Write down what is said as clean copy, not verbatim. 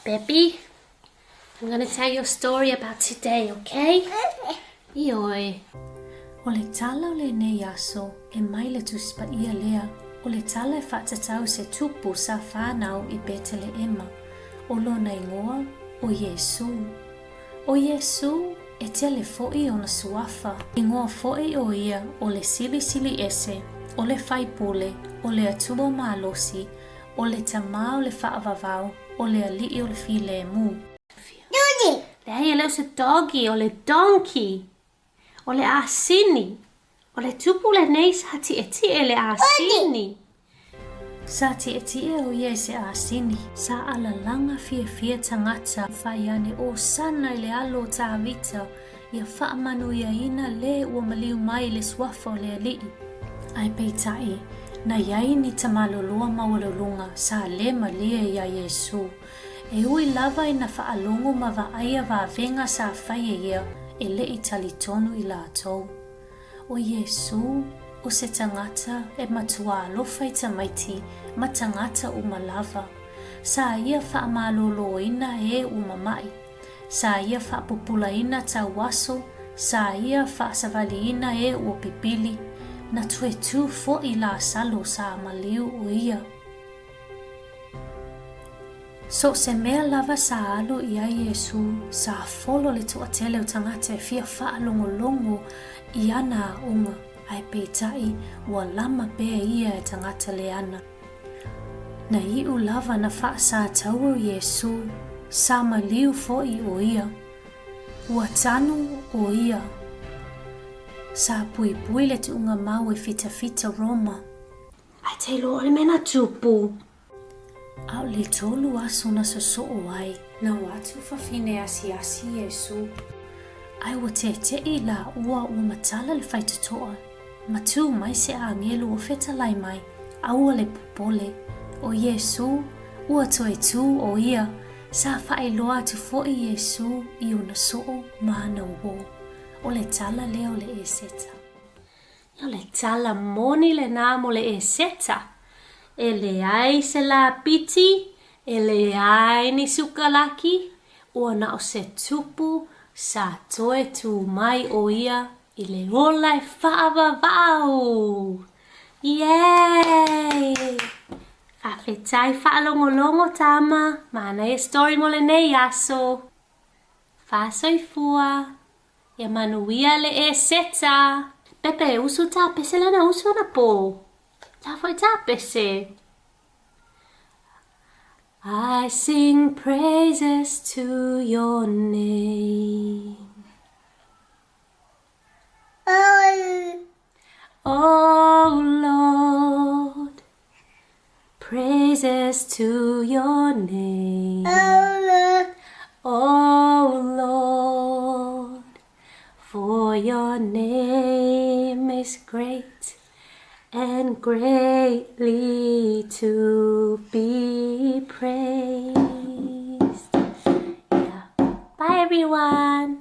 Pepi, I'm gonna tell you a story about today, okay? Ioe. O le tala o lenei aso e mai le Tusi Paia lea, o le tala e faatatau se tupu sa fanau i Peteleema, o lona igoa o Iesū. ʻO Iesū, e tele foʻi ona suafa. Igoa foʻi ʻo ia ʻo le Silisili Ese, ʻo le Faipule, ʻo le Atua Malosi, ʻo le Tama o le Faavavau, ʻo le Aliʻi o le Filemu. Leai, e le o se doggy, ʻo le donkey. ʻO le ʻāsini. ʻO le tupu lenei sa tiʻetiʻe le ʻāsini. Sa tiʻetiʻe ʻo ia i se ʻāsini. Sa alalaga fiafia tagata fai ane ʻOsana i le alo o Tāvita, ia faamanuiaina lē ua maliu mai i le suafa o le Aliʻi. Ae peitai, na iai ni tamaloloa maualuluga sa lē malie iā Iesū. E ui lava i na faalogo ma vaaia vavega sa fai e ia, e leʻi talitonu i latou. ʻO Iesū, ʻo se tagata e matua alofa i tamaiti ma tagata uma lava. Sa ia faamalōlōina e ua mamaʻi. Sa ia faapupulaina tauaso, sa ia faasavaliina e ua pipili. Na toe tū foʻi Lasalo sa maliu ʻo ia. So se mea lava sa alu i ai Iesū, sa folo le toatele o tagata e fia faalogologo i ana aoga, ae peitai ua lama pea ia e tagata leana. Na iʻu lava na faasātaua o Iesū, sa maliu foʻi ʻo ia. Ua tanu ʻo ia. Sa puipui le tuʻuga mau e fitafita Roma. Ae te iloa ʻo le mea na tupu. ʻAʻole tolu aso na sosoʻo ai. Na o atu fafine asiasi Iesū. Ae ua teteʻi lāua ua matala le faitotoa. Ma tū mai se āngelu ua fetalai mai, aua le popole. ʻO Iesū, ua toe tū ʻo ia, sa faailoa atu foʻi Iesū i ona soʻo ma ana uō. ʻO le tala lea o le ʻEseta. O le tala moni lenā mo le ʻEseta. E leai se lāpiti, e leai ni sukalaki, ua na o se tupu sa toe tū mai ʻo ia i le ola e faavavau! Yay! Faafetai faalogologo tama, manaia story mo lenei aso. Faasoifua! Ia manuia le Eseta! Pepe, usu tā pese lena usu ana pō. Tā foi tā pese. I sing praises to your name. Oh Lord, praises to your name. Oh Lord, for your name is great and greatly to be praised. Yeah. Bye everyone.